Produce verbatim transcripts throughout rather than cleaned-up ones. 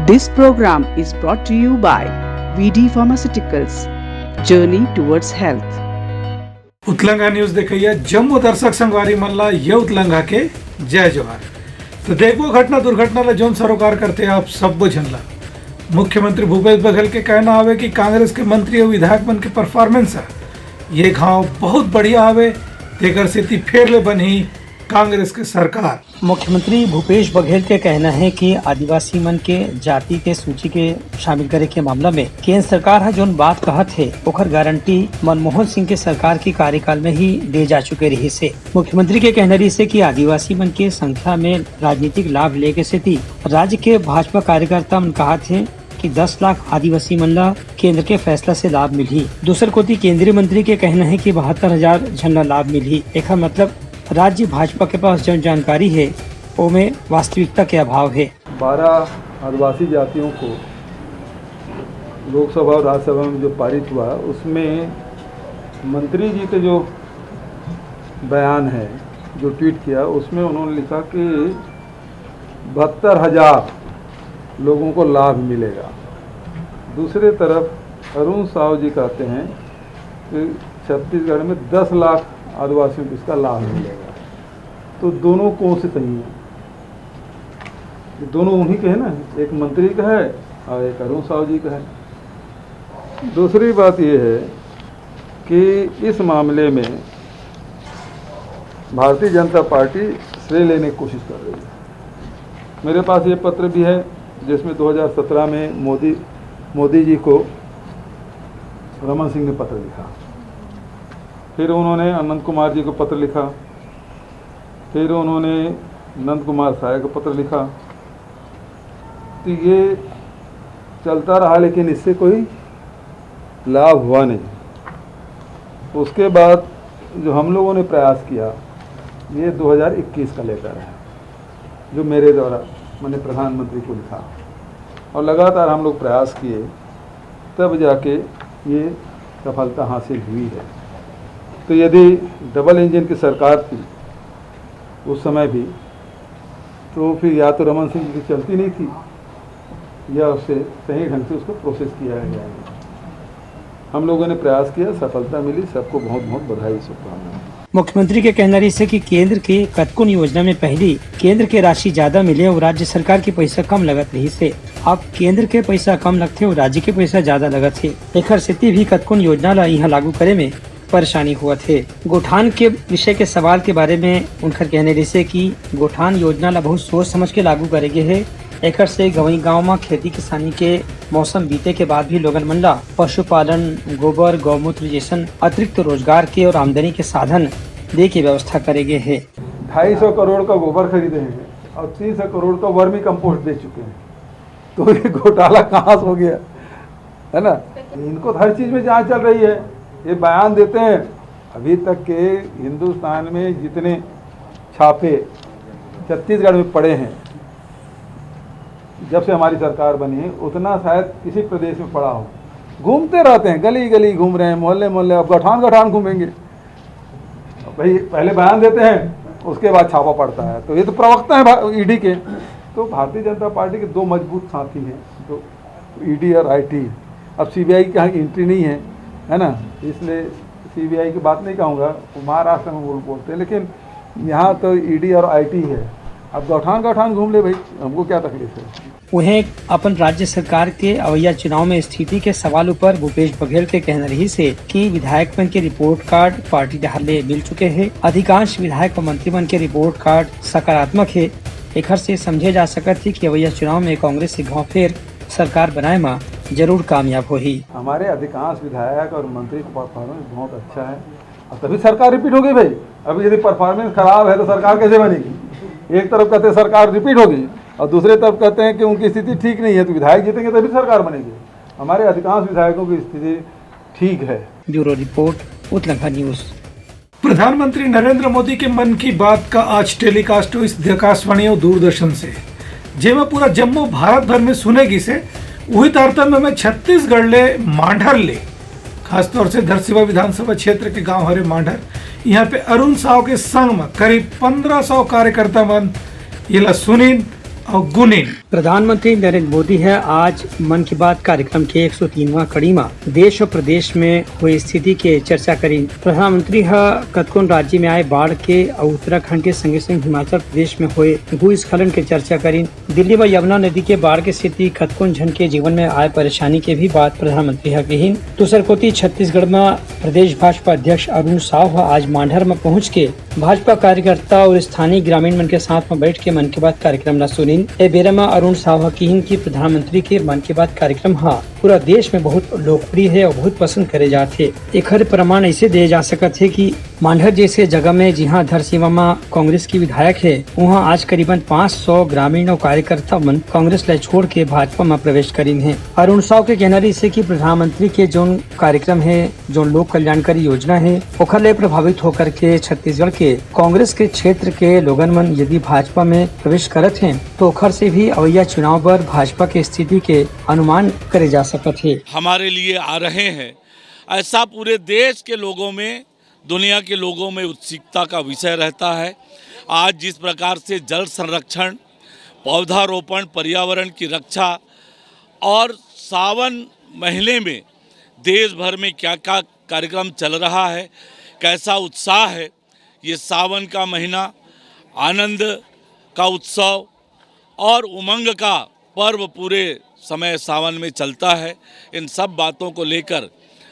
This program is brought to you by V D Pharmaceuticals, Journey Towards Health. Utlanga news देखइया जम्मो दर्शक संगवारी मन ला ये उतलंगा के जय जोहार। तो देखबो घटना दुर्घटना ला जौन सरोकार करथे आप सब्बो झन ला। मुख्यमंत्री भूपेश बघेल के कहना हवे कि कांग्रेस के मंत्री अउ विधायक मन के परफॉर्मेंस ह ये घांव बहुत बढ़िया हवे, तेकर सेती फेर ले बनही कांग्रेस के सरकार। मुख्यमंत्री भूपेश बघेल के कहना हे कि आदिवासी मन के जाति के सूची के शामिल करे के मामला में केंद्र सरकार ह जोन बात कहत हे, ओकर गारंटी मनमोहन सिंह के सरकार के कार्यकाल में ही दे जा चुके रहिस हे। मुख्यमंत्री के कहना रहिस हे कि आदिवासी मन के संख्या में राजनीतिक लाभ लेके सेती राज्य के भाजपा कार्यकर्ता मन कहत हे कि दस लाख आदिवासी मन ला केंद्र के फैसला से लाभ मिलही। दूसर कोति केंद्रीय मंत्री के कहना हे कि बहत्तर हजार झन ला लाभ मिलही। एखर मतलब राज्य भाजपा के पास जौन जानकारी हे, ओमे वास्तविकता के अभाव हे। बारह आदिवासी जातियों को लोकसभा और राज्यसभा में जो पारित हुआ, उसमें मंत्री जी के जो बयान है, जो ट्वीट किया, उसमें उन्होंने लिखा कि बहत्तर हजार लोगों को लाभ मिलेगा। दूसरे तरफ अरुण साव जी कहते हैं कि छत्तीसगढ़ में दस लाख आदिवासियों को इसका लाभ मिलेगा। तो दोनों कौन से सही हैं? ये दोनों उन्हीं के हैं ना, एक मंत्री का है और एक अरुण साव जी का है। दूसरी बात ये है कि इस मामले में भारतीय जनता पार्टी श्रेय लेने की कोशिश कर रही है। मेरे पास ये पत्र भी है जिसमें दो हज़ार सत्रह में मोदी मोदी जी को रमन सिंह ने पत्र लिखा, फिर उन्होंने अनंत कुमार जी को पत्र लिखा, फिर उन्होंने नंद कुमार साय को पत्र लिखा। तो ये चलता रहा, लेकिन इससे कोई लाभ हुआ नहीं। उसके बाद जो हम लोगों ने प्रयास किया, ये दो हज़ार इक्कीस का लेटर है, जो मेरे द्वारा, मैंने प्रधानमंत्री को लिखा, और लगातार हम लोग प्रयास किए, तब जाके ये सफलता हासिल हुई है। तो यदि डबल इंजन की सरकार थी उस समय भी, तो फिर या तो रमन सिंह की चलती नहीं थी, या उससे सही ढंग से उसको प्रोसेस किया गया नहीं। हम लोगों ने प्रयास किया, सफलता मिली, सबको बहुत बहुत बधाई, शुभकामनाएं। मुख्यमंत्री के कहना रहिस हे कि केंद्र के कतकोन योजना में पहिली केंद्र के राशि ज्यादा मिले अउ राज्य सरकार के पइसा कम लगत रहिस हे। अब केंद्र के पइसा कम लगथे अउ राज्य के पइसा ज्यादा लगत हे। एखर सेती भी कतकोन योजना ला इहां लागू करे में परेशानी होवत हे। गोठान के विषय के सवाल के बारे में उनकर कहना रहिस हे कि गोठान योजना ला बहुत सोच समझ के लागू करे गे हे। एखर से गंवई गांव म खेती किसानी के मौसम बीते के बाद भी लोगन मन ला पशुपालन, गोबर, गौमूत्र जइसन अतिरिक्त रोजगार के अउ आमदनी के साधन दे के व्यवस्था करे गे हे। ढाई सौ करोड़ का गोबर खरीदे हैं और तीन सौ करोड़ का वर्मी कंपोस्ट दे चुके हैं, तो ये घोटाला कहाँ से हो गया, है ना? इनको तो हर चीज में जांच चल रही है, ये बयान देते हैं। अभी तक के हिंदुस्तान में जितने छापे छत्तीसगढ़ में पड़े हैं, जब से हमारी सरकार बनी है, उतना शायद किसी प्रदेश में पड़ा हो। घूमते रहते हैं, गली गली घूम रहे हैं, मोहल्ले मोहल्ले, अब गठान गठान घूमेंगे। भाई, पहले बयान देते हैं, उसके बाद छापा पड़ता है। तो ये तो प्रवक्ता है ईडी के। तो भारतीय जनता पार्टी के दो मजबूत साथी हैं, जो ईडी और आईटी। अब सीबीआई की यहाँ एंट्री नहीं है, है ना, इसलिए सीबीआई की बात नहीं कहूँगा, वो महाराष्ट्र में बोल बोलते हैं, लेकिन यहाँ तो ईडी और आईटी है। अब गौठान गौठान घूम ले भाई, हमको क्या तकलीफ है? उहें, अपन राज्य सरकार के अवइया चुनाव में स्थिति के सवाल ऊपर भूपेश बघेल के कहना रहिस हे कि विधायक मन के रिपोर्ट कार्ड पार्टी डहार ले मिल चुके हे। अधिकांश विधायक व मंत्री मन के रिपोर्ट कार्ड सकारात्मक हे। एखर से समझे जा सकत हे कि अवइया चुनाव में कांग्रेस के घांव फेर सरकार बनाए म जरूर कामयाब होही। हमारे अधिकांश विधायक और मंत्री का परफॉर्मेंस बहुत अच्छा है, और तभी सरकार रिपीट हो गई भाई। अभी यदि परफॉर्मेंस खराब है तो सरकार कैसे बनेगी? एक तरफ कहते हैं सरकार रिपीट होगी और दूसरे तरफ कहते हैं कि उनकी स्थिति ठीक नहीं है, तो विधायक जीतेंगे तभी सरकार बनेगी। हमारे अधिकांश विधायकों की स्थिति ठीक है। Bureau report, Utlangha news. प्रधानमंत्री नरेंद्र मोदी के मन की बात का आज टेलीकास्ट होइस आकाशवाणी और दूरदर्शन से, जेमा पूरा जम्मो भारत भर में सुने गिसे। उही तारतम्य में छत्तीसगढ़ ले मांढर ले, खासतौर से धरसीवा विधानसभा क्षेत्र के गांव हरे मांढर, यहाँ पे अरुण साव के संग में करीब पन्द्रह सौ कार्यकर्ता मन येला सुनिन अउ गुनिन। प्रधानमंत्री नरेंद्र मोदी ह आज मन की बात कार्यक्रम के एक सौ तीनवां कड़ी म देश अउ प्रदेश में होए स्थिति के चर्चा करिन। प्रधानमंत्री ह कतकोन राज्य में आए बाढ़ के अउ उत्तराखंड के संगे संग हिमाचल प्रदेश में होए भूस्खलन के चर्चा करिन। दिल्ली म यमुना नदी के बाढ़ के सेती कतकोन झन के जीवन में आए परेशानी के भी बात प्रधानमंत्री ह कहिन। दूसर कोति छत्तीसगढ़ म प्रदेश भाजपा अध्यक्ष अरुण साव ह आज मांढर म पहुंच के भाजपा कार्यकर्ता अउ स्थानीय ग्रामीण मन के साथ म बैठ के मन की बात कार्यक्रम ल सुनिन। ए बेरा म अरुण साव ह किहिन कि प्रधानमंत्री के मन की बात कार्यक्रम ह पूरा देश में बहुत लोकप्रिय हे अउ बहुत पसंद करे जात हे। एखर प्रमाण अइसे दे जा सकत हे कि मांढर जइसे जगह में जिहां धरसींवा म कांग्रेस के विधायक हे, उहां आज करीबन पाँच सौ ग्रामीण अउ कार्यकर्ता मन कांग्रेस ल छोड़ के भाजपा म प्रवेश करिन हे। अरुण साव के कहना रहिस हे कि प्रधानमंत्री के जोन कार्यक्रम हे, जो लोक कल्याणकारी योजना हे, ओखर ले प्रभावित होकर के छत्तीसगढ़ के कांग्रेस के क्षेत्र के लोगन मन यदि भाजपा में प्रवेश करत हें, तो ओखर से भी अवइया चुनाव बर भाजपा के स्थिति के अनुमान करे जा सकत हे। हमारे लिए आ रहे हैं, ऐसा पूरे देश के लोगों में, दुनिया के लोगों में उत्सुकता का विषय रहता है। आज जिस प्रकार से जल संरक्षण, पौधारोपण, पर्यावरण की रक्षा और सावन महीने में देश भर में क्या क्या कार्यक्रम चल रहा है, कैसा उत्साह है। ये सावन का महीना आनंद का उत्सव और उमंग का पर्व पूरे समय सावन में चलता है। इन सब बातों को लेकर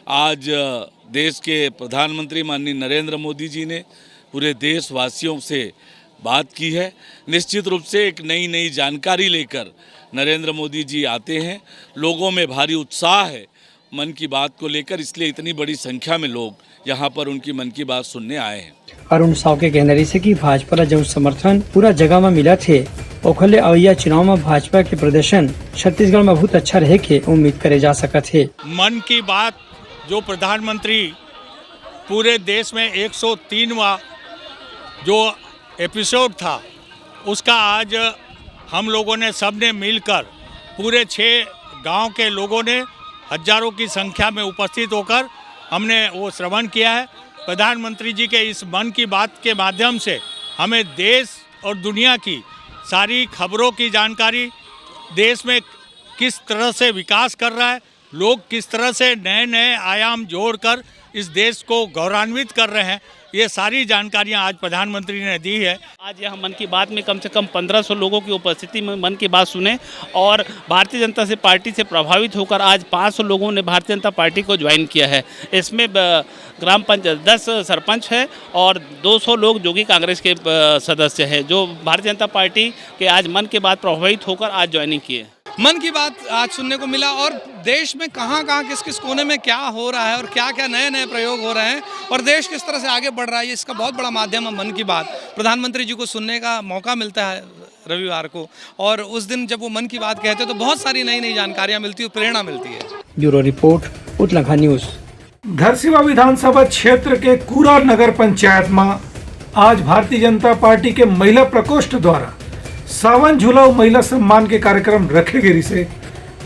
आज, अ, देश के प्रधानमंत्री माननीय नरेंद्र मोदी जी ने पूरे देशवासियों से बात की है। निश्चित रूप से एक नई नई जानकारी लेकर नरेंद्र मोदी जी आते हैं। लोगों में भारी उत्साह है मन की बात को लेकर, इसलिए इतनी बड़ी संख्या में लोग यहाँ पर उनकी मन की बात सुनने आए हैं। अरुण साव के कहना रहिस हे कि भाजपा ल जउन समर्थन पूरा जगह म मिलत हे, ओखर ले अवइया चुनाव म भाजपा के प्रदर्शन छत्तीसगढ़ म बहुत अच्छा रहे के उम्मीद करे जा सकत हे। मन की बात जो प्रधानमंत्री पूरे देश में एक सौ तीनवां जो एपिसोड था, उसका आज हम लोगों ने, सबने मिलकर, पूरे छः गांव के लोगों ने, हजारों की संख्या में उपस्थित होकर हमने वो श्रवण किया है। प्रधानमंत्री जी के इस मन की बात के माध्यम से हमें देश और दुनिया की सारी खबरों की जानकारी, देश में किस तरह से विकास कर रहा है, लोग किस तरह से नए-नए आयाम जोड़कर इस देश को गौरवान्वित कर रहे हैं, ये सारी जानकारियां आज प्रधानमंत्री ने दी है। आज यहाँ मन की बात में कम से कम पन्द्रह सौ लोगों की उपस्थिति में मन की बात सुने और भारतीय जनता से पार्टी से प्रभावित होकर आज पाँच सौ लोगों ने भारतीय जनता पार्टी को ज्वाइन किया है। इसमें ब-, ग्राम पंचायत दस सरपंच है और दो सौ लोग जोगी कांग्रेस के, अ, सदस्य हैं, जो भारतीय जनता पार्टी के आज मन की बात प्रभावित होकर आज ज्वाइनिंग किए। मन की बात आज सुनने को मिला और देश में कहाँ-कहाँ, किस-किस कोने में क्या हो रहा है और क्या-क्या नए-नए प्रयोग हो रहे हैं और देश किस तरह से आगे बढ़ रहा है, इसका बहुत बड़ा माध्यम है मन की बात। प्रधानमंत्री जी को सुनने का मौका मिलता है रविवार को और उस दिन जब वो मन की बात कहते हैं तो बहुत सारी नई-नई जानकारियाँ मिलती हैं, प्रेरणा मिलती है। Bureau report, Utlangha news. Dharsiwa विधानसभा क्षेत्र के कुरा नगर पंचायत म आज भारतीय जनता पार्टी के महिला प्रकोष्ठ द्वारा सावन झूला अउ महिला सम्मान के कार्यक्रम रखे गे रिहिसे।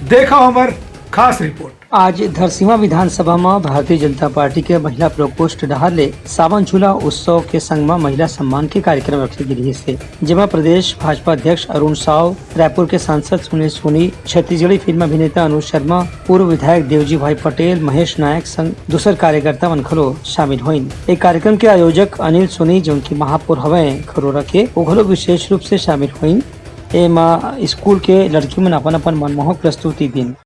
देखव हमर खास रिपोर्ट। आज धरसीवा विधानसभा म भारतीय जनता पार्टी के महिला प्रकोष्ठ डहार ले सावन झूला उत्सव के संग म महिला सम्मान के कार्यक्रम रखे गे रिहिसे, जेमा प्रदेश भाजपा अध्यक्ष अरुण साव, रायपुर के सांसद सुनील सोनी, छत्तीसगढ़ी फिल्म अभिनेता अनुज शर्मा, पूर्व विधायक देवजी भाई पटेल, महेश नायक संग दूसर कार्यकर्ता मन घलो शामिल होइन। ए कार्यक्रम के आयोजक अनिल सोनी, जोन कि महापौर हवय खरोरा के, वो घलो विशेष रूप से शामिल होइन। एमा स्कूल के लड़की मन अपन-अपन मनमोहक प्रस्तुति दिन।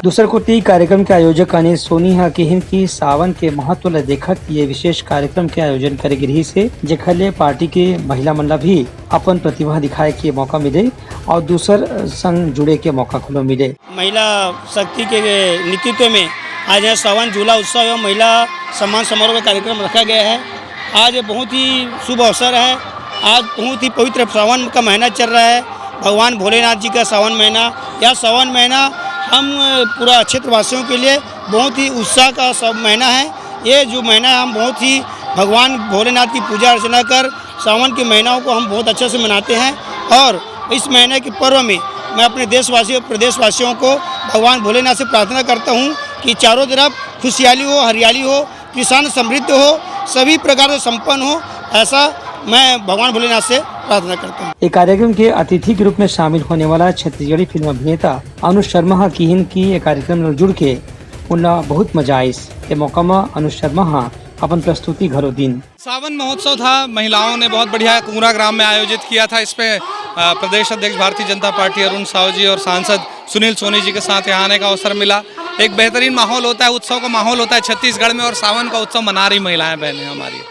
दूसर कोति, कार्यक्रम के आयोजक अनिल सोनी ह किहिन कि सावन के महत्व ल देखत ये विशेष कार्यक्रम के आयोजन करे गे रिहिस हे, जेखर ले पार्टी के महिला मन ल भी अपन प्रतिभा दिखाए के मौका मिले और दूसर संग जुड़े के मौका घलो मिले। महिला शक्ति के नेतृत्व में आज यहाँ सावन झूला उत्सव एवं महिला सम्मान समारोह का कार्यक्रम रखा गया है। आज ये बहुत ही शुभ अवसर है। आज बहुत ही पवित्र सावन का महीना चल रहा है। भगवान भोलेनाथ जी का सावन महीना, यह सावन महीना हम, अ, पूरा क्षेत्रवासियों के लिए बहुत ही उत्साह का सब महीना है। ये जो महीना है, हम बहुत ही भगवान भोलेनाथ की पूजा अर्चना कर सावन के महीनाओं को हम बहुत अच्छे से मनाते हैं। और इस महीने के पर्व में मैं अपने देशवासियों, प्रदेशवासियों को भगवान भोलेनाथ से प्रार्थना करता हूँ कि चारों तरफ खुशहाली हो, हरियाली हो, किसान समृद्ध हो, सभी प्रकार से संपन्न हो, ऐसा मैं भगवान भोलेनाथ से प्रार्थना करता हूँ। एक कार्यक्रम के अतिथि के रूप में शामिल होने वाला छत्तीसगढ़ी फिल्म अभिनेता अनुज शर्मा ह किहिन कि ये कार्यक्रम ल जुड़ के उनला बहुत मजा आइस। ये मौका म अनुज शर्मा ह अपन प्रस्तुति घलो दिन। सावन महोत्सव था, महिलाओं ने बहुत बढ़िया कुंगरा ग्राम में आयोजित किया था। इस पे, अ, प्रदेश अध्यक्ष भारतीय जनता पार्टी अरुण साहू जी और सांसद सुनील सोनी जी के साथ यहाँ आने का अवसर मिला। एक बेहतरीन माहौल होता है, उत्सव का माहौल होता है छत्तीसगढ़ में, और सावन का उत्सव मना रही महिलाएं, बहनें हमारी।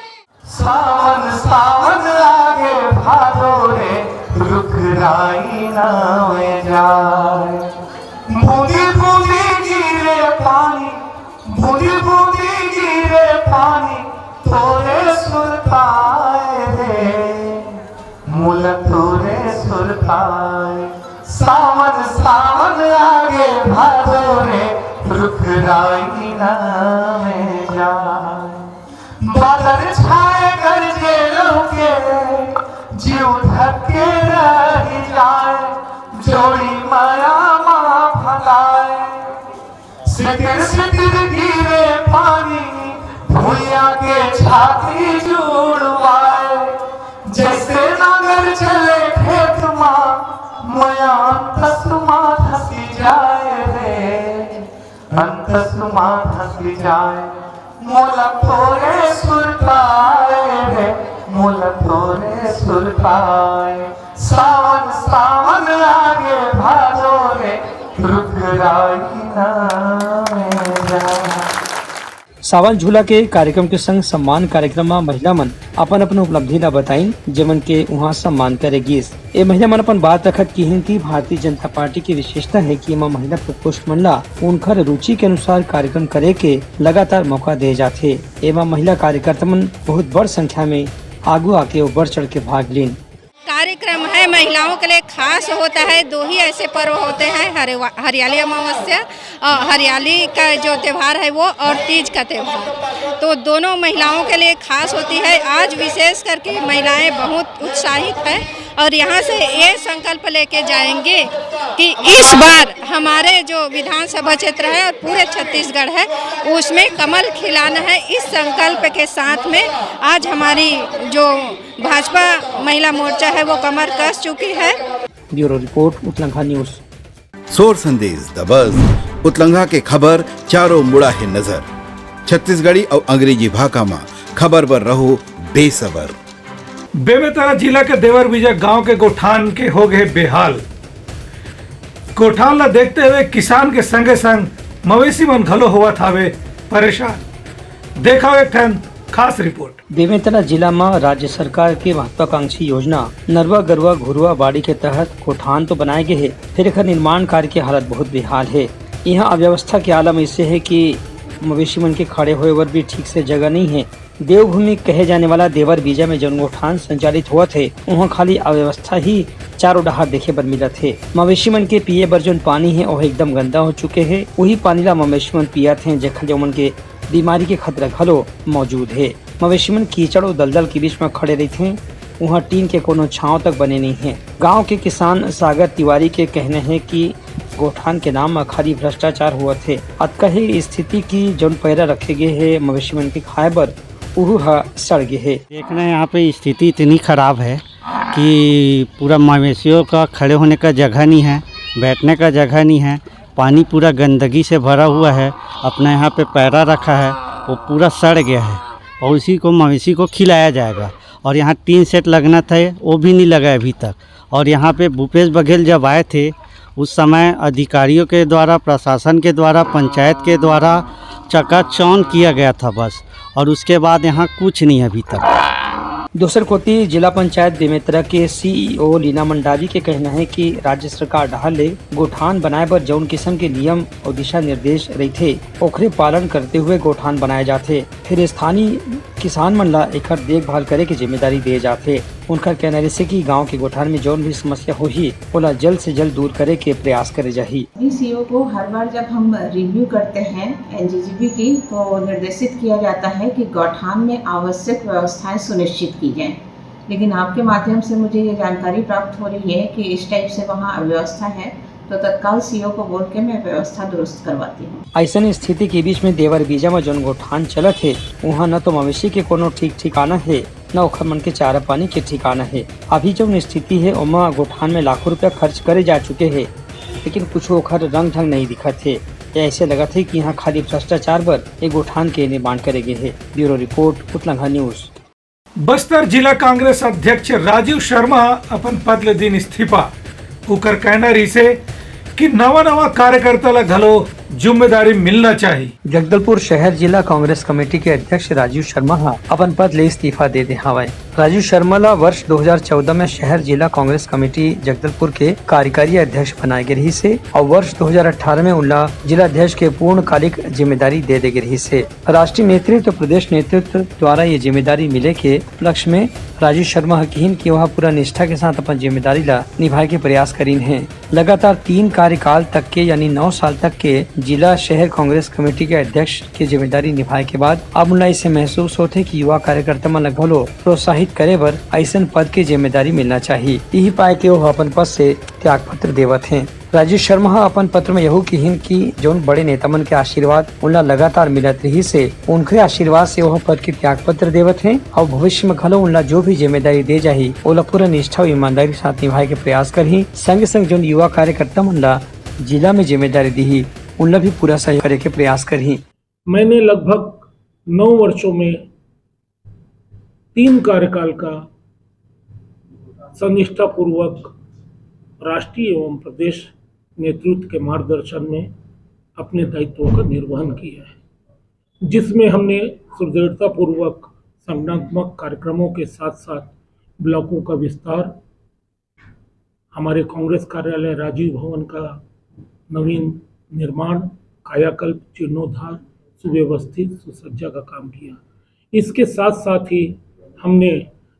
सावन, सावन आगे भादो रे, रुख राई नावे जाए। बूंदी बूंदी गिरे पानी, बूंदी बूंदी गिरे पानी, तोरे सुरताए रे, मोला तोरे सुरताए। सावन, सावन आगे भादो रे, रुख राई नावे जाए। बादल छाए गरजे लौके, जीव धक्के रहि जाए, जोड़ी माया मा भलाए। सिटिर सिटिर गिरे पानी, भुइयां के छाती जुड़वाए। जैसे नांगर चले खेत मा, मया अंतस मा धसी जाए रे, अंतस मा धसी जाए। मोला तोरे सुरताए रे, मोला तोरे सुरताए। सावन, सावन आगे भादो रे, रुख राई नावे जाए। सावन झूला के कार्यक्रम के संग सम्मान कार्यक्रम म महिला मन अपन-अपन उपलब्धि ला बताइन, जेमन के उहाँ सम्मान करे गिस। ए महिला मन अपन बात रखत किहिन कि भारतीय जनता पार्टी के विशेषता हे कि एमा महिला प्रकोष्ठ मन ला उनखर रुचि के अनुसार कार्यक्रम करे के लगातार मौका दे जाथे। एमा महिला कार्यकर्ता मन बहुत बड़ संख्या में आगू आके अउ बढ़ चढ़ के भाग लीन। कार्यक्रम है महिलाओं के लिए खास होता है। दो ही ऐसे पर्व होते हैं, हरे-, हरियाली अमावस्या और हरियाली का जो त्यौहार है वो, और तीज का त्यौहार, तो दोनों महिलाओं के लिए खास होती है। आज विशेष करके महिलाएं बहुत उत्साहित हैं और यहाँ से ये संकल्प लेके जाएंगे कि इस बार हमारे जो विधानसभा क्षेत्र है और पूरे छत्तीसगढ़ है, उसमें कमल खिलाना है। इस संकल्प के साथ में आज हमारी जो भाजपा महिला मोर्चा है वो कमर कस चुकी है। Bureau report, Utlangha news. सोर संदेश द बज, उतलंघा के खबर चारों मुड़ा हे नजर। छत्तीसगढ़ी अउ अंग्रेजी भाखा म खबर बर रहो बेसबर। बेमेतरा जिला के देवरबीजा गांव के गोठान के हो गए बेहाल। गोठान ला देखते हुए किसान के संगे संग मवेशी मन घलो होवत हावे परेशान। देखो एक ठन खास रिपोर्ट। बेमेतरा जिला म राज्य सरकार के महत्वाकांक्षी योजना नरवा गरुवा घुरुवा बाड़ी के तहत गोठान तो बनाए गे हे, फेर एखर निर्माण कार्य के हालत बहुत बेहाल हे। इहाँ अव्यवस्था के आलम अइसे हे कि मवेशी मन के खड़े होए बर भी ठीक से जगह नइ हे। देवभूमि कहे जाने वाला देवरबीजा में जउन गोठान संचालित होवत हे, उहाँ खाली अव्यवस्था ही चारों डहार देखे बर मिलत हे। मवेशी मन के पीए बर जउन पानी हे, ओह एकदम गंदा हो चुके हे। उही पानी ला मवेशी मन पियत हे, जेखर ले ओमन के बीमारी के खतरा घलो मौजूद हे। मवेशी मन कीचड़ अउ दलदल के बीच म खड़े रहिथें, उहाँ टीन के कोनो छांव तक बने नइ हे। गांव के किसान सागर तिवारी के कहना हे कि गोठान के नाम म खाली भ्रष्टाचार होवत हे। अतका ही स्थिति कि जउन पैरा रखे गे हे मवेशी मन के खाए बर, उहू ह सड़ गे हे। देखना, यहाँ पे स्थिति इतनी खराब है कि पूरा मवेशियों का खड़े होने का जगह नहीं है, बैठने का जगह नहीं है, पानी पूरा गंदगी से भरा हुआ है। अपना यहाँ पे पैरा रखा है, वो पूरा सड़ गया है और उसी को मवेशी को खिलाया जाएगा। और यहाँ टीन शेड लगना था, वो भी नहीं लगा है अभी तक। और यहाँ पे भूपेश बघेल जब आए थे, उस समय अधिकारियों के द्वारा, प्रशासन के द्वारा, पंचायत के द्वारा चकाचौंध किया गया था बस, और उसके बाद यहाँ कुछ नहीं है अभी तक। दूसर कोति, जिला पंचायत बेमेतरा के सीईओ लीना मंडावी के कहना हे कि राज्य सरकार डहार ले गोठान बनाए बर जउन किसम के नियम अउ दिशा निर्देश रहिथे, ओखरे पालन करते हुए गोठान बनाए जाथे। फेर स्थानीय किसान मन ला एखर देखभाल करे के जिम्मेदारी दिए जाथे। उनकर कहना रहिसे कि गांव के गोठान में जउन भी समस्या होही, ओला जल्द से जल्द दूर करे के प्रयास करे जाही। सीईओ को हर बार जब हम रिव्यू करते हैं एनजीजीबी की, तो निर्देशित किया जाता है कि गौठान में आवश्यक व्यवस्थाएं सुनिश्चित की जाएं। लेकिन आपके माध्यम से मुझे ये जानकारी प्राप्त हो रही है कि इस टाइप से वहाँ अव्यवस्था है, तो तत्काल सीईओ को बोल के मैं व्यवस्था दुरुस्त करवाती हूँ। अइसन स्थिति के बीच में देवरबीजा म जउन गोठान चलत हे, उहाँ न तो मवेशी के कोनो ठीक ठिकाना हे, न ओखर मन के चारा पानी के ठिकाना हे। अभी जउन स्थिति हे, ओमा गोठान में लाखों रुपया खर्च करे जा चुके हे, लेकिन कुछ ओखर रंग ढंग नहीं दिखत हे। ये ऐसे लगत हे कि यहाँ खाली भ्रष्टाचार बर एक गोठान के निर्माण करे गे हे। Bureau report, Utlangha news. Bastar जिला कांग्रेस अध्यक्ष राजीव शर्मा अपन पद ले दिन इस्तीफा। उकर कहना रहिसे कि नवा नवा कार्यकर्ता ला घलो जिम्मेदारी मिलना चाही। जगदलपुर शहर जिला कांग्रेस कमेटी के अध्यक्ष राजीव शर्मा ह अपन पद ले इस्तीफा दे दे हावय। राजीव शर्मा ला वर्ष दो हज़ार चौदह में शहर जिला कांग्रेस कमेटी जगदलपुर के कार्यकारी अध्यक्ष बनाए गे रहिस हे अउ वर्ष दो हज़ार अठारह में उनला जिला अध्यक्ष के पूर्णकालिक जिम्मेदारी दे दे गे रहिस हे। राष्ट्रीय नेतृत्व, प्रदेश नेतृत्व द्वारा ये जिम्मेदारी मिले के उपलक्ष्य में राजीव शर्मा ह किहिन कि वह पूरा निष्ठा के साथ अपन जिम्मेदारी ला निभाए के प्रयास करिन हे। लगातार तीन कार्यकाल तक के यानी नौ साल तक के जिला शहर कांग्रेस कमेटी के अध्यक्ष के जिम्मेदारी निभाए के बाद अब उनला इसे महसूस होथे कि युवा कार्यकर्ता मन ला घलो प्रोत्साहित करे बर अइसन पद के जिम्मेदारी मिलना चाही। इही पाए के ओह अपन पद से त्याग पत्र देवत हें। राजीव शर्मा ह अपन पत्र में यहू किहिन कि जउन बड़े नेता मन के आशीर्वाद उनला लगातार मिलत रिहिस हे, उनखरे आशीर्वाद से ओह पद के त्याग पत्र देवत हें अउ भविष्य में घलो उनला जो भी जिम्मेदारी दे जाही, ओला पूरा निष्ठा अउ ईमानदारी के साथ निभाए के प्रयास करही। संगे संग जउन युवा कार्यकर्ता मन ला जिला में जिम्मेदारी दिही, उनला भी पूरा सहयोग करे के प्रयास करही। मैंने लगभग नौ वर्षों में तीन कार्यकाल का सनिष्ठापूर्वक राष्ट्रीय एवं प्रदेश नेतृत्व के मार्गदर्शन में अपने दायित्वों का निर्वहन किया है, जिसमें हमने सुदृढ़तापूर्वक संगठनात्मक कार्यक्रमों के साथ साथ ब्लॉकों का विस्तार, हमारे कांग्रेस कार्यालय राजीव भवन का नवीन निर्माण, कायाकल्प, जीर्णोद्धार, सुव्यवस्थित सुसज्जा का काम किया। इसके साथ साथ ही हमने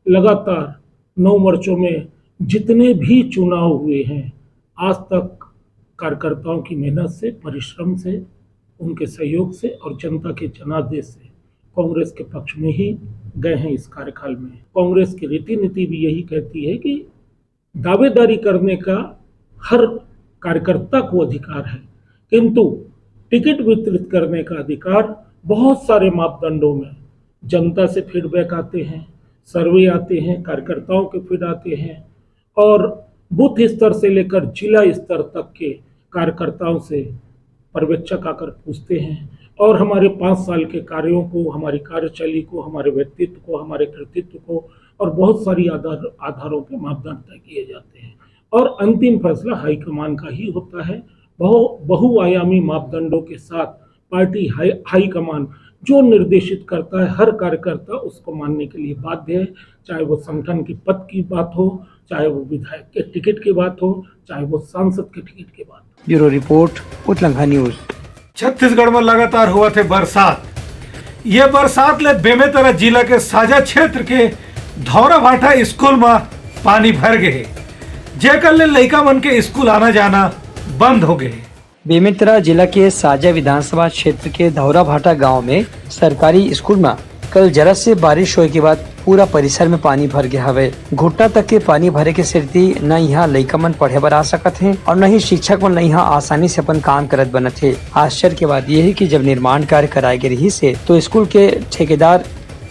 लगातार नौ वर्षों में जितने भी चुनाव हुए हैं, आज तक कार्यकर्ताओं की मेहनत से, परिश्रम से, उनके सहयोग से और जनता के जनादेश से कांग्रेस के पक्ष में ही गए हैं। इस कार्यकाल में कांग्रेस की रीति नीति भी यही कहती है कि दावेदारी करने का हर कार्यकर्ता को अधिकार है, किंतु टिकट वितरित करने का अधिकार बहुत सारे मापदंडों में, जनता से फीडबैक आते हैं, सर्वे आते हैं, कार्यकर्ताओं के फीड आते हैं और बूथ स्तर से लेकर जिला स्तर तक के कार्यकर्ताओं से पर्यवेक्षक आकर पूछते हैं और हमारे पाँच साल के कार्यों को, हमारी कार्यशैली को, हमारे व्यक्तित्व को, हमारे कृतित्व को और बहुत सारी आधार आधारों के मापदंड तय किए जाते हैं और अंतिम फैसला हाईकमान का ही होता है। बहु बहुआयामी मापदंडों के साथ पार्टी हाई हाईकमान जो निर्देशित करता है, हर कार्यकर्ता उसको मानने के लिए बाध्य है, चाहे वो संगठन के पद की बात हो, चाहे वो विधायक के टिकट की बात हो, चाहे वो सांसद के टिकट की बात हो। Bureau report, Utlangha news. Chhattisgarh में लगातार होवत हे बरसात। ये बरसात ले बेमेतरा जिला के साजा क्षेत्र के धौरा भाटा स्कूल में पानी भर गए हे, जेकर ले लइका मन के स्कूल आना जाना बंद हो गए हे। बेमेतरा जिला के साजा विधानसभा क्षेत्र के धौरा भाटा गांव में सरकारी स्कूल में कल जरा से बारिश होए के बाद पूरा परिसर में पानी भर गया हवे। घुटना तक के पानी भरे के सेती न यहाँ लइका मन पढ़े बर आ सकत हे और न ही शिक्षक मन ल यहाँ आसानी से अपन काम करत बनत हे। आश्चर्य के बात यह है कि जब निर्माण कार्य कराए गे रहिस हे, तो स्कूल के ठेकेदार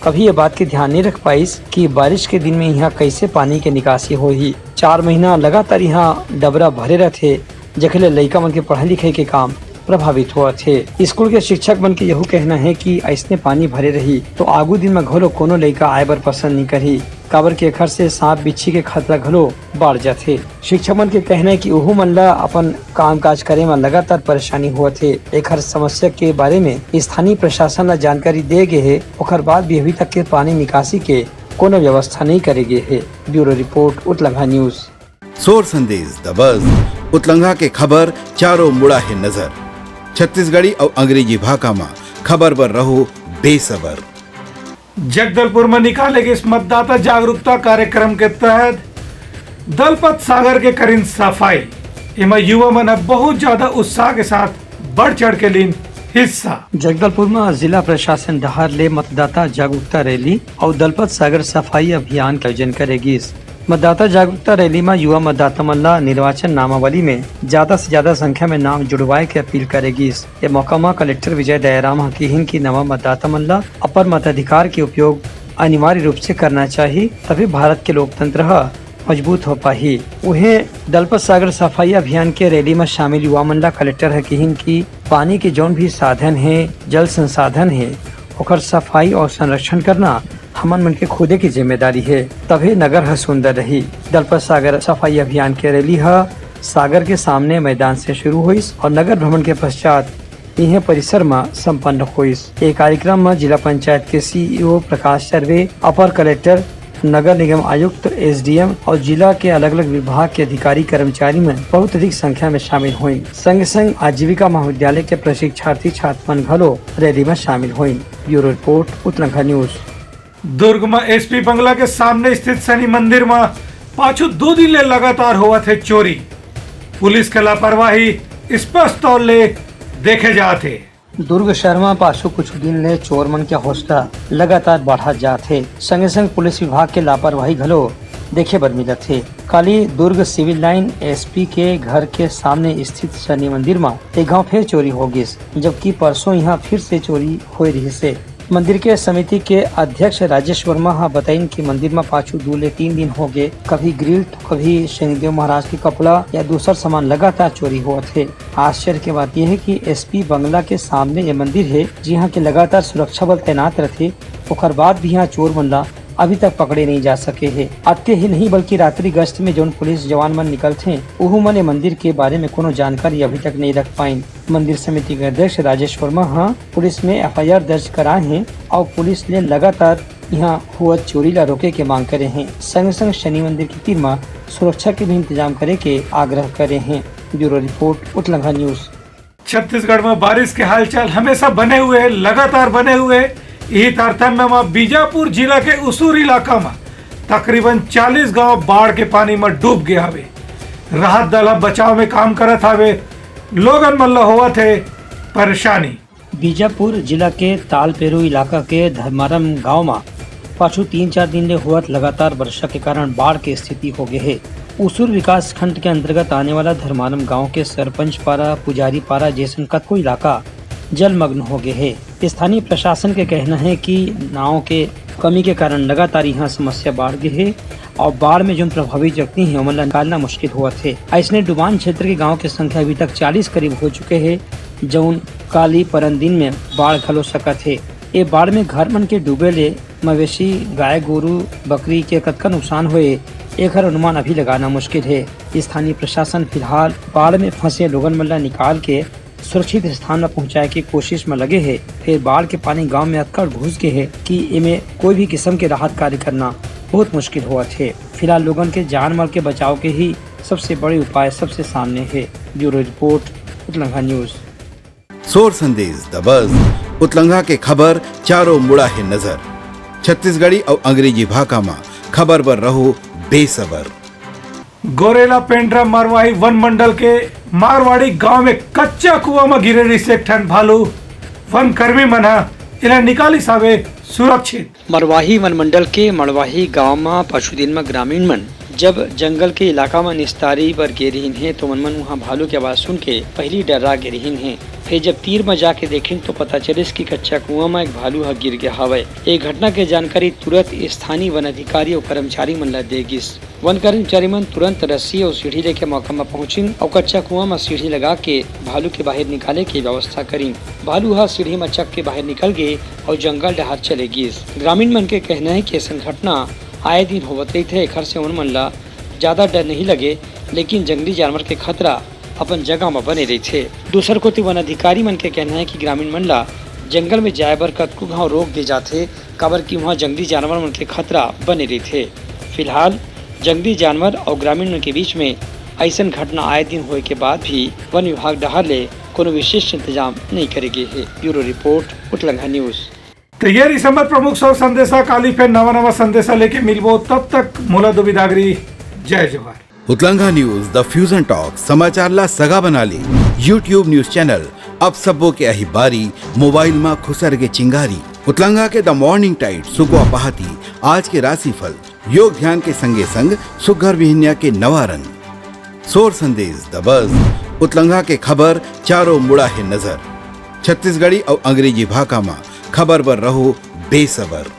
कभी ये बात के ध्यान नहीं रख पाइस कि बारिश के दिन में यहाँ कैसे पानी के निकासी होही। चार महीना लगातार यहाँ डबरा भरे रहथे, जेखर ले लइका मन के पढ़ाई लिखाई के काम प्रभावित होवत हे। स्कूल के शिक्षक मन के यहू कहना हे कि अइसने पानी भरे रही, तो आगू दिन म घलो कोनो लइका आए बर पसंद नइ करही, काबर कि एखर से सांप बिच्छी के खतरा घलो बाढ़ जाथे। शिक्षक मन के कहना हे कि उहू मन ल अपन काम काज करे म लगातार परेशानी होवत हे। एखर समस्या के बारे में स्थानीय प्रशासन ल जानकारी दे गे हे, ओखर बाद भी अभी तक के पानी निकासी के कोनो व्यवस्था नइ करे गे हे। Bureau report, Utlangha news. सोर संदेश दबस, उतलंघा के खबर चारों मुड़ा हे नजर। छत्तीसगढ़ी अउ अंग्रेजी भाखा म खबर बर रहो बेसबर। जगदलपुर म निकाले गिस मतदाता जागरूकता कार्यक्रम के तहत दलपत सागर के करिन सफाई। एमा युवा मन ह बहुत ज्यादा उत्साह के साथ बढ़ चढ़ के लीन हिस्सा। जगदलपुर म जिला प्रशासन डहार ले मतदाता जागरूकता रैली अउ दलपत सागर सफाई अभियान के आयोजन करे गिस। मतदाता जागरूकता रैली म युवा मतदाता मन ल निर्वाचन नामावली में ज्यादा से ज्यादा संख्या में नाम जुड़वाए के अपील करे गिस। ए मौका म कलेक्टर विजय दयाराम ह किहिन कि नवा मतदाता मन ल अपन मताधिकार के उपयोग अनिवार्य रूप से करना चाही, तभी भारत के लोकतंत्र ह मजबूत हो पाही। उहें, दलपत सागर सफाई अभियान के रैली म शामिल युवा मन ल कलेक्टर ह किहिन कि पानी के जौन भी साधन हे, जल संसाधन हे, ओकर सफाई और संरक्षण करना हमन मन के खुदे की जिम्मेदारी हे, तभे नगर ह सुंदर रही। दलपत सागर सफाई अभियान के रैली ह सागर के सामने मैदान से शुरू होइस और नगर भ्रमण के पश्चात इहें परिसर म संपन्न होइस। ए कार्यक्रम म जिला पंचायत के सीईओ प्रकाश सर्वे, अपर कलेक्टर, नगर निगम आयुक्त, एसडीएम और जिला के अलग-अलग विभाग के अधिकारी कर्मचारी मन बहुत अधिक संख्या में शामिल होइन। संगे-संग आजीविका महाविद्यालय के प्रशिक्षार्थी छात्र मन घलो रैली म शामिल होइन। Bureau report, Utlangha news. Durg म एसपी बंगला के सामने स्थित शनि मंदिर म पाछू दू दिन ले लगातार होवत हे चोरी। पुलिस के लापरवाही स्पष्ट तौर ले देखे जात हे। दुर्ग शहर म पाछू कुछ दिन ले चोर मन के हौसला लगातार बढ़त जात हे। संगे संग पुलिस विभाग के लापरवाही घलो देखे बर मिलत हे। काली दुर्ग सिविल लाइन एसपी के घर के सामने स्थित शनि मंदिर म एक घांव फेर चोरी हो गिस, जबकि परसों इहां फिर से चोरी होए रिहिस हे। मंदिर के समिति के अध्यक्ष राजेश वर्मा ह बताइन कि मंदिर म पाछू दू ले तीन दिन हो गे, कभी ग्रिल तो कभी शनिदेव महाराज के कपड़ा या दूसर सामान लगातार चोरी होवत हे। आश्चर्य के बात यह हे कि एसपी बंगला के सामने ये मंदिर हे, जिहां के लगातार सुरक्षा बल तैनात रथे, ओकर बाद भी यहां चोर मन ला अभी तक पकड़े नहीं जा सके हे। अतके ही नहीं, बल्कि रात्रि गश्त में जौन पुलिस जवान मन निकलथे, उहू मन ये मंदिर के बारे में कोनो जानकारी अभी तक नहीं रख पाइन। मंदिर समिति के अध्यक्ष राजेश वर्मा ह पुलिस में एफआईआर दर्ज कराए हे अउ पुलिस ले लगातार इहां होवत चोरी ला रोके के मांग करे हे। संग संग शनि मंदिर के तीर म सुरक्षा के भी इंतजाम करे के आग्रह करे हे। Bureau report, Utlangha news. Chhattisgarh म बारिश के हालचाल हमेशा बने हुए हे, लगातार बने हुए हे। इही तारतम्य म बीजापुर जिला के उसूर इलाका म तकरीबन चालीस गांव बाढ़ के पानी म डूब गे हवे। राहत दल ह बचाव में काम करत हवे, लोगन मन ल होवत हे परेशानी। बीजापुर जिला के तालपेरू इलाका के धर्मारम गांव म पाछू तीन चार दिन ले होवत लगातार वर्षा के कारण बाढ़ के स्थिति हो गे हे। उसूर विकास खंड के अंतर्गत आने वाला धर्मारम गांव के सरपंच पारा, पुजारी पारा जैसन कतको इलाका जलमग्न हो गे हे। स्थानीय प्रशासन के कहना हे कि नाव के कमी के कारण लगातार इहां समस्या बाढ़ गे हे और बाढ़ में जोन प्रभावित व्यक्ति हे, ओमन ला निकालना मुश्किल होवत हे। अइसने डुबान क्षेत्र के गांव के संख्या अभी तक चालीस करीब हो चुके हे, जउन काली परन दिन में बाढ़ घलो सकत हे। ए बाढ़ में घर मन के डूबे ले मवेशी, गाय गोरू, बकरी के कतका नुकसान होए, एखर अनुमान अभी लगाना मुश्किल हे। स्थानीय प्रशासन फिलहाल बाढ़ में फंसे लोगन मन ला निकाल के सुरक्षित स्थान म पहुंचाए के कोशिश म लगे हे, फेर बाढ़ के पानी गांव में अतका घुस गे हे कि एमे कोई भी किस्म के राहत कार्य करना बहुत मुश्किल होवत हे। फिलहाल लोगन के जान माल के बचाव के ही सबसे बड़े उपाय सबसे सामने हे। Bureau report, Utlangha news. सोर संदेश दबस, उतलंघा के खबर चारों मुड़ा हे नजर। छत्तीसगढ़ी अउ अंग्रेजी भाखा म खबर बर रहो बेसबर। गोरेला पेंड्रा मरवाही वन मंडल के मारवाड़ी गांव में कच्चा कुआं म गिरे रिहिस एक ठन भालू। वन कर्मी मन ह एला निकालिस हावे सुरक्षित। मरवाही वन मंडल के मरवाही गांव म पाछू दिन म ग्रामीण मन जब जंगल के इलाका म निस्तारी बर गे रिहिन हे, तो मन मन उहां भालू के आवाज सुन के पहिली डर्रा गे रिहिन हे। फेर जब तीर म जाके देखिन, तो पता चलिस कि कच्चा कुआं म एक भालू ह गिर गे हावय। ए घटना के जानकारी तुरंत स्थानीय वन अधिकारी अउ कर्मचारी मन ल दे गिस। वन कर्मचारी मन तुरंत रस्सी अउ सीढ़ी लेके मौका म पहुंचिन अउ कच्चा कुआं म सीढ़ी लगा के भालू के बाहिर निकाले के व्यवस्था करिन। भालू ह सीढ़ी म चघ के बाहिर निकल गे अउ जंगल डहार चले गिस। ग्रामीण मन के कहना हे कि अइसन घटना आए दिन होवत रहिथे, एखर से उन मन ल जादा डर नहीं लगे, लेकिन जंगली जानवर के खतरा अपन जगह म बने रहिथे। दूसर कोति वन अधिकारी मन के कहना हे कि ग्रामीण मन ल जंगल में जाए बर कतको घांव रोक दे जाथे, काबर कि उहां जंगली जानवर मन के खतरा बने रहिथे। फिलहाल जंगली जानवर अउ ग्रामीण मन के बीच में अइसन घटना आए दिन होए के बाद भी वन विभाग डहार ले कोनो विशेष इंतजाम नइ करे गे हे। Bureau report, Utlangha news. त ये रिहिस हमर प्रमुख सौर संदेशा। काली फेर नवा नवा संदेशा लेके मिलबो, तब तक मोला दो बिदागरी। जय जोहार। उतलंघा न्यूज, द फ्यूजन टॉक, समाचार ला सगा बना ले। YouTube न्यूज चैनल, अब सबो के आही बारी, मोबाइल मा खुसर गे चिंगारी। उतलंघा के द मॉर्निंग टाइड, सुकवा पहाती, आज के राशिफल, योग ध्यान के संगे संग सुग्घर बिहनिया के नवा रंग। सौर संदेश, द बज, उतलंघा के खबर, चारों मुड़ा हे नजर। छत्तीसगढ़ी अउ अंग्रेजी भाखा मा खबर बर रहो बेसबर।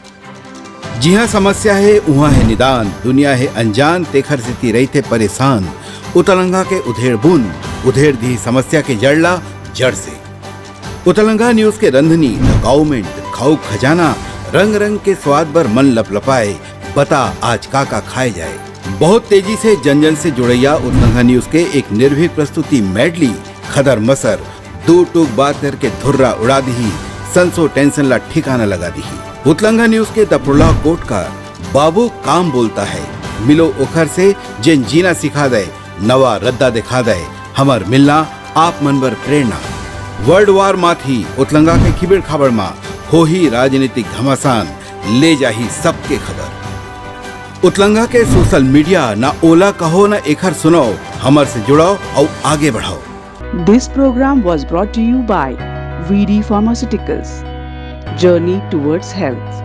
जिहां समस्या हे, उहां हे निदान, दुनिया हे अनजान, तेखर सेती रहिथे परेशान। उतलंघा के उधेड़ बुन, उधेड़ दिही समस्या के जड़ ला जड़ से। उतलंघा न्यूज के रंधनी, द काउमेंट, खाऊ खजाना, रंग रंग के स्वाद बर मन लपलपाए, बता आज का का खाए जाए। बहुत तेजी से जन जन से जुड़ैया उतलंघा न्यूज के एक निर्भीक प्रस्तुति मेडली, खदर मसर, दू टूक बात करके धुर्रा उड़ा दिही, संसो टेंशन ला ठिकाना लगा दिही। उतलंघा न्यूज के द प्रोलॉग कोटकार, बाबू काम बोलता है, मिलो ओखर से जेन जीना सिखा दे, नवा रद्दा दिखा दे, हमर मिलना आप मन बर प्रेरणा। वर्ल्ड वार माथी उतलंगा के खिबड़ खाबड़ मा होही राजनीतिक घमासान, ले जाही सबके खबर। उतलंगा के सोशल मीडिया, ना ओला कहो ना एखर सुनाओ, हमर से जुड़ाओ अउ आगे बढ़ाओ। This program was brought to you by V D Pharmaceuticals, Journey Towards Health.